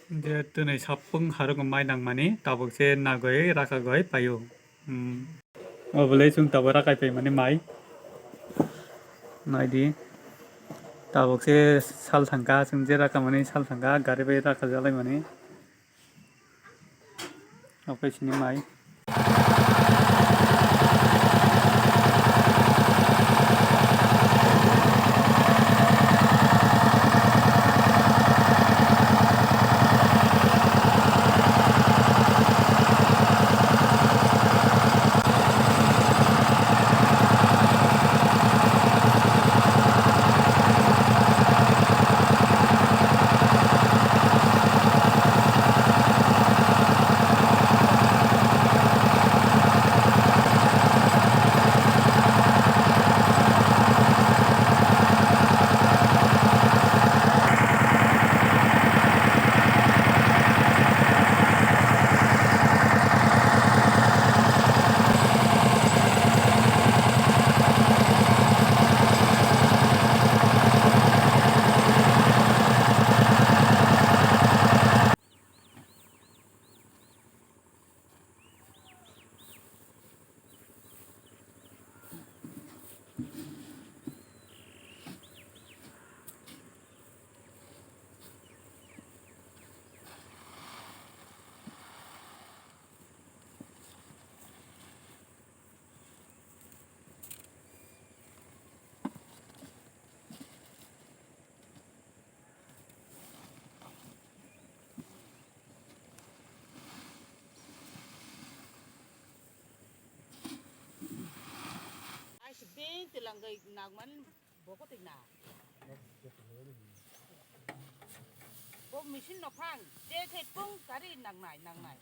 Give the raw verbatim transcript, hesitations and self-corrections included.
Je twnwi sapung harung mai nangmani tabuk se nagoi rakagoi paio. Hmm. Obole chwng tabuk rakai paimani mai. Naidi. Tabuk se sal thangkha, chwng je rakamani sal thangkha, gari bai rakajalai mani. Oke, sini mai. Ai si beng tilang gai nagman boko tik na. Bo machine no phang, je thai pung kari nangnai, nangnai.